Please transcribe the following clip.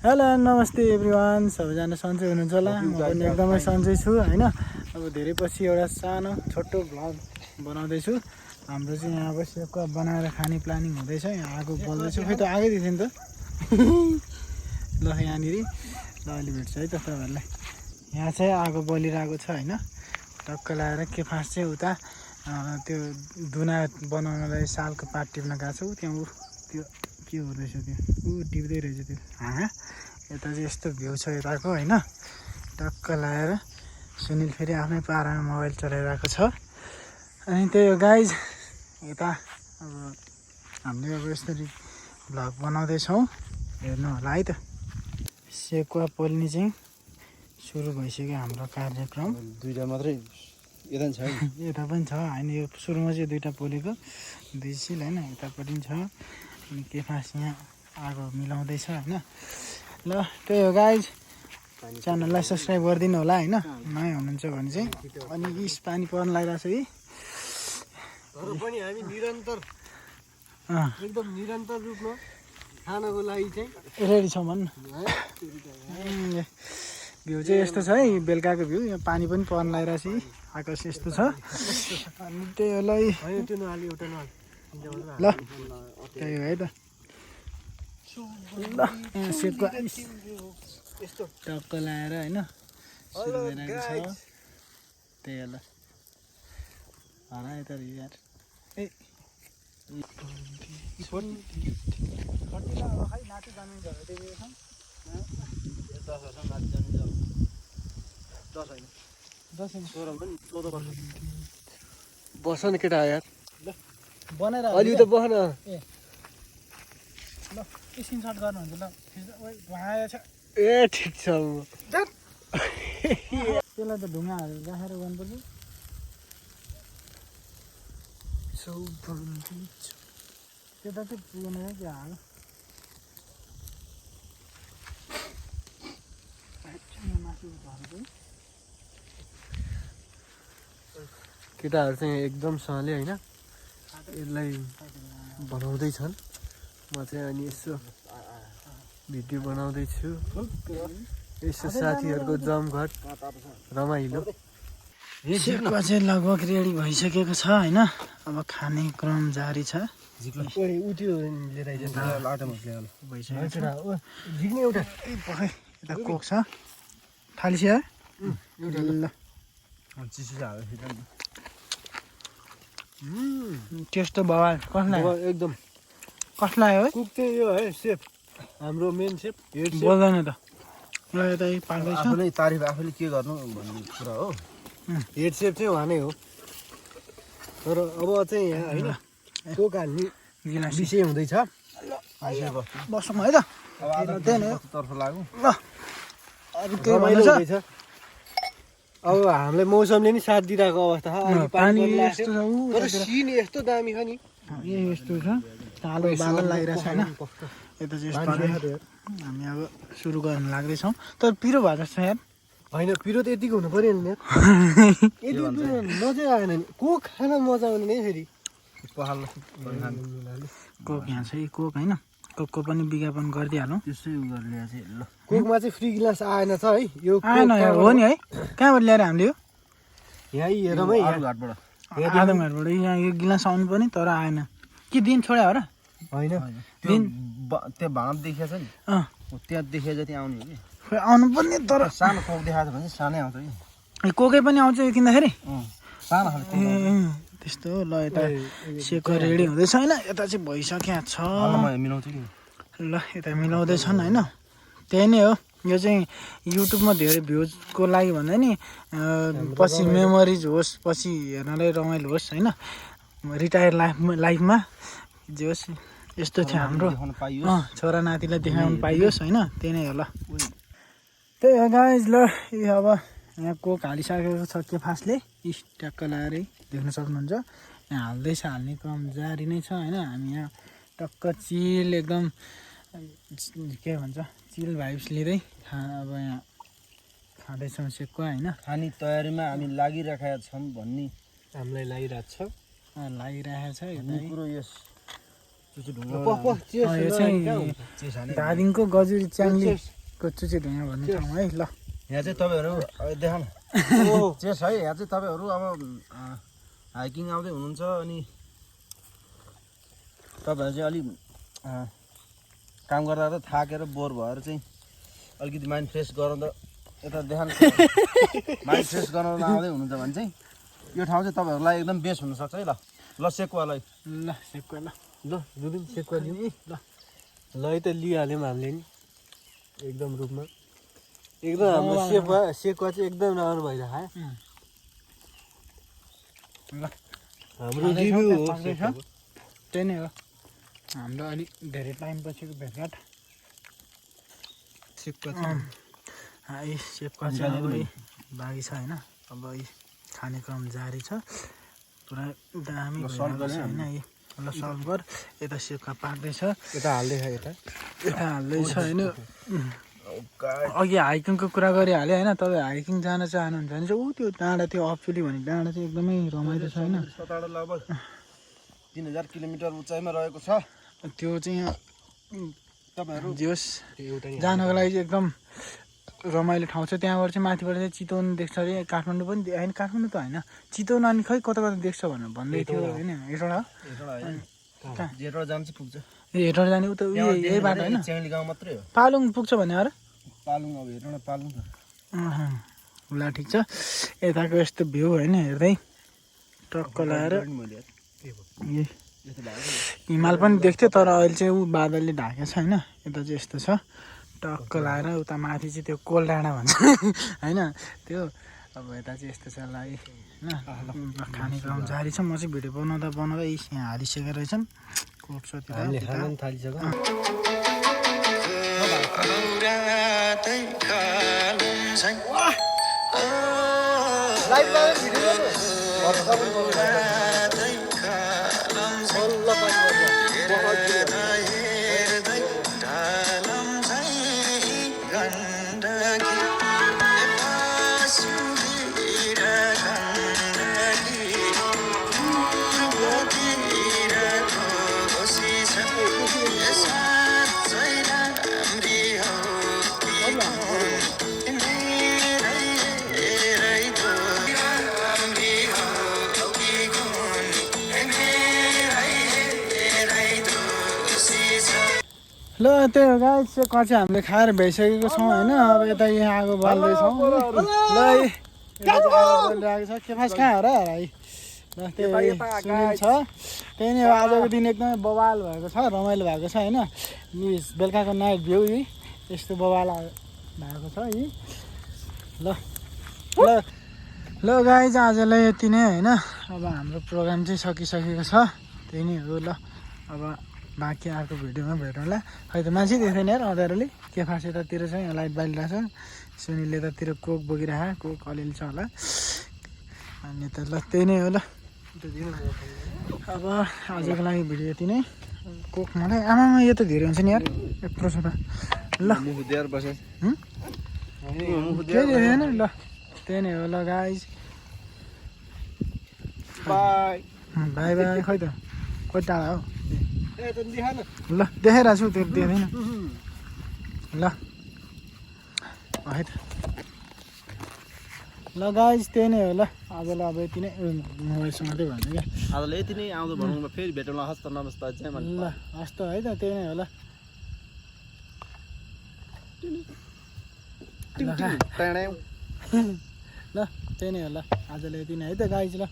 Hello नमस्ते everyone, सबैजना सन्चै हुनुहुन्छ होला। म पनि एकदमै सन्चै छु हैन। अब धेरै पछि एउटा सानो छोटो भ्लग बनाउँदैछु। हाम्रो चाहिँ यहाँ बसेको बनाएर खाने प्लानिङ हुँदैछ। यहाँ आगो बल्दैछ। खै त आगै दिन्छ नि त ल यहाँनिर ल अलि भेट्छ है त तपाईँहरूलाई। यहाँ चाहिँ आगो बलिरहेको छ हैन। टक्क लगाएर के फाँस चाहिँ उता त्यो धुना बनाउनलाई सालको पात टिप्न गएको छु। त्यहाँ त्यो के हुँदैछ त्यो टिप्दै रहेछ त्यो यता चाहिँ यस्तो भ्यू छ यताको हैन। टक्क लगाएर सुनिल फेरि आफ्नै पारामा मोबाइल चलाइरहेको छ। अनि त्यही हो गाइज, यता अब हामीले अब यसरी भ्लग बनाउँदैछौँ, हेर्नु होला है त। सेकुवा पोल्ने चाहिँ सुरु भइसक्यो हाम्रो कार्यक्रम। दुईटा मात्रै यता छ यता पनि छ होइन, यो सुरुमा चाहिँ दुईवटा पोलेको 2 सिल होइन, यतापट्टि पनि छ। अनि के फाँस यहाँ आगो मिलाउँदैछ होइन। ल त्यही हो गाइज, च्यानललाई सब्सक्राइब गरिदिनु होला होइन, नयाँ हुनुहुन्छ भने चाहिँ। अनि इस पानी पर्न लागिरहेको छ कि तर पनि हामी निरन्तर एकदम निरन्तर रूपमा खानको लागि चाहिँ रेडी छौँ भन्नु। भ्यू चाहिँ यस्तो छ है, बेलुकाको भ्यू। यहाँ पानी पनि पर्न लागिरहेको छ कि आकाश यस्तो छ। अनि त्यही हो ल ल त्यही हो है त। ल सेकुवा टक्क लगाएर होइन सुरु भइरहेको छ। त्यही हो ल हरा यता यार ए खै नाति जानु बस न केटा यार, बनाएर अलि त बस न। ए ल स्क्रिनसट गर्नुहुन्छ ल। भाया छ ए ठिक छ। त्यसलाई त ढुङ्गाहरू राखेर गर्नुपर्छ। त्यता चाहिँ पुगेन क्या हाल। केटाहरू चाहिँ एकदम सहले होइन यसलाई बनाउँदैछन्। म चाहिँ अनि यसो भिडियो बनाउँदैछु। यसो साथीहरूको जमघट रमाइलो। सेकुवा चाहिँ लगभग रेडी भइसकेको छ होइन। अब खाने क्रम जारी छ। यता कोक छ, थालिसक्यो ल। टेस्ट त बवाल। कसलाई एकदम कसलाई हो कुक चाहिँ यो है, सेफ हाम्रो मेन सेफ हेड सेफ। बोल्दैन त ल। यता पाक्दैछ। आफूले तारिफ आफूले के गर्नु भन्ने कुरा हो। हेड सेफ चाहिँ उहाँ नै हो। तर अब चाहिँ यहाँ होइन कोक हाल्ने गिलास विषय हुँदैछ। बसौँ है त। त्यही नै हो तर्फ लागु ल। अरू केही भन्नु छ? हुँदैछ। अब हामीलाई मौसमले नि साथ दिइरहेको अवस्था छ। अलि पानी पनि यस्तो छ उ तर सिन यस्तो दामी छ नि। यस्तो छ, कालो बादल लागिरहेको छ होइन। यता चाहिँ यस्तो छ। हामी अब सुरु गर्न लाग्दैछौँ। तर पिरो भएको जस्तो छ यार। होइन पिरो त यतिको हुनु पऱ्यो नि। यति पिरो मजै आएन नि। कोक खान मजा आउने नि फेरि। कोक यहाँ छ कोक होइन। कोकको पनि विज्ञापन गरिदिइहालौँ। त्यसै उ गरेर चाहिँ ल। कोकमा चाहिँ फ्री गिलास आएन छ है। यो आएन हो नि है। कहाँबाट ल्याएर हामीले यो यहीँ हेरौँ है घाटबाट। आदमघाटबाट यहाँ यो गिलास आउनु पर्ने, तर आएन। के दिन छोड्यो हो र? होइन दिन त्यो भाँप देखेको छ नि, त्यहाँ देखे जति आउने हो कि। खोइ आउनु पर्ने, तर सानो कोक देखाएको छ भने चाहिँ सानै आउँछ कि। कोकै पनि आउँछ यो किन्दाखेरि। सानो खालको त्यस्तो हो। ल यता सेकुवा रेडी हुँदैछ होइन। यता चाहिँ भइसक्यो छ। मिलाउँछ कि ल यता मिलाउँदैछन् होइन। त्यही नै हो। यो चाहिँ युट्युबमा धेरै भ्युजको लागि भन्दा नि पछि मेमोरिज होस्, पछि हेर्नलाई रमाइलो होस् होइन। रिटायर लाइफमा जे होस् यस्तो थियो हाम्रो। छोरा नातिलाई देखाउनु पाइयोस् होइन। त्यही नै हो ल। त्यही हो गाइज। ल यो अब यहाँ कोक हालिसकेको छ के फासले ट्याक्क लगाएर देख्न सक्नुहुन्छ। यहाँ हाल्दैछ, हाल्ने क्रम जारी नै छ होइन। हामी यहाँ टक्क चिल एकदम के भन्छ चिल भाइब्स लिँदै अब यहाँ खाँदैछौँ सेकुवा होइन। खाने तयारीमा हामी लागिरहेका छौँ भन्ने हामीलाई लागिरहेको छ। लागिरहेको छ भन्ने कुरो यस चुची ढुङ्गा यो चाहिँ धादिङको गजुरी च्याङ्लीको चुचे ढुङ्गा भन्ने ठाउँ है ल यहाँ चाहिँ तपाईँहरू देखा न चेस है यहाँ चाहिँ तपाईँहरू अब हाइकिङ आउँदै हुनुहुन्छ अनि तपाईँहरू चाहिँ अलिक काम गर्दा त थाकेर बोर भएर चाहिँ अलिकति माइन्ड फ्रेस गराउँदा यता देखा माइन्ड फ्रेस गराउन आउँदै हुनुहुन्छ भने चाहिँ यो ठाउँ चाहिँ तपाईँहरूलाई एकदम बेस्ट हुनसक्छ है ल सेकुवालाई ल सेकुवा ल ल रुबिन सेकुवा लिउँ ल है त लिइहाल्यौँ हामीले नि एकदम रूपमा एकदम हाम्रो सेकुवा चाहिँ एकदम राम्रो भइरहेको ल हाम्रो रिभ्यू हो त्यही नै हो हाम्रो अलिक धेरै टाइम पछिको भेटघाट सेकुवा चाहिँ अब बाँकी छ होइन अब खाने क्रम जारी छ पुरा दामी भइरहेको छ होइन ल सल्भ गर यता सेकुवा पाक्दैछ यता हाल्दै छ यता हाल्दैछ होइन अघि हाइकिङको कुरा गरिहालेँ होइन तपाईँ हाइकिङ जान चाहनुहुन्छ भने चाहिँ त्यो डाँडा त्यो अप्चुली भन्ने डाँडा चाहिँ एकदमै रमाइलो छ होइन सताडा लगभग 3000 किलोमिटर उचाइमा रहेको छ त्यो चाहिँ तपाईँहरू जे होस् जानको लागि चाहिँ एकदम रमाइलो ठाउँ छ त्यहाँबाट चाहिँ माथिबाट चाहिँ चितवन देख्छ अरे काठमाडौँ पनि होइन काठमाडौँ त होइन चितवन अनि खै कता कता देख्छ भनेर भन्दै थियो होइन हेटौँडा जेठबाट जानु चाहिँ पुग्छ ए हेटौँडा जाने उता यही बाटो होइन च्याङ्ली गाउँ मात्रै हो पालुङ पुग्छ भने अरे पालुङ अब हेटौँडा पालुङ त ल ठिक छ यताको यस्तो भ्यू होइन हेर्दै टक्क लगाएर हिमाल पनि देख्थ्यो तर अहिले चाहिँ ऊ बादलले ढाकेको छ होइन यता चाहिँ यस्तो छ टक्क लगाएर उता माथि चाहिँ त्यो कोल डाँडा भन्छ होइन त्यो अब यता चाहिँ यस्तो छ ल होइन खाने क्रम जारी छ म चाहिँ भिडियो बनाउँदा यहाँ हालिसकेको रहेछन् कोप्सोतिर ल त्यही हो गाइस चाहिँ कच्चा हामीले खाएर भइसकेको छौँ होइन अब यता यहाँ आगो बाल्दैछौँ ल बलिरहेको छ के फास कहाँ हो र है ल त्यही सुनिल छ त्यही नै हो आजको दिन एकदमै बवाल भएको छ रमाइलो भएको छ होइन यी बेलुकाको नाइट भ्यू यी यस्तो बवाल भएको छ यी ल ल ल गाइस आजलाई यति नै होइन अब हाम्रो प्रोग्राम चाहिँ सकिसकेको छ त्यही नै हो ल अब बाँकी अर्को भिडियोमा भेटौँला खै त मान्छे देख्दैन यार अँध्यारोले के फास यतातिर चाहिँ लाइट बालिरहेको छ सुनिल यतातिर कोक बोकिरहेको कोक अलिअलि छ होला अनि त ल त्यही नै हो ल अब आजको लागि भिडियो यति नै कोक मलाई आमामा यो त धेरै हुन्छ नि यार यत्रो छ त ल केही देखेन ल त्यही नै हो ल गाइज बाई बाई बाई खै त कति टाढा हो ल देखाइरहेको छु त्यो देख्दैन ल है त ल गाइज त्यही नै हो ल आजलाई अब यति नै मोबाइलसँग मात्रै भन्नु क्या आजलाई यति नै आउँदो भनौँ फेरि भेटौँला हस्त नमस्ते ल हस्त है त त्यही नै हो ल ल त्यही नै हो ल आजलाई यति नै है त गाइज ल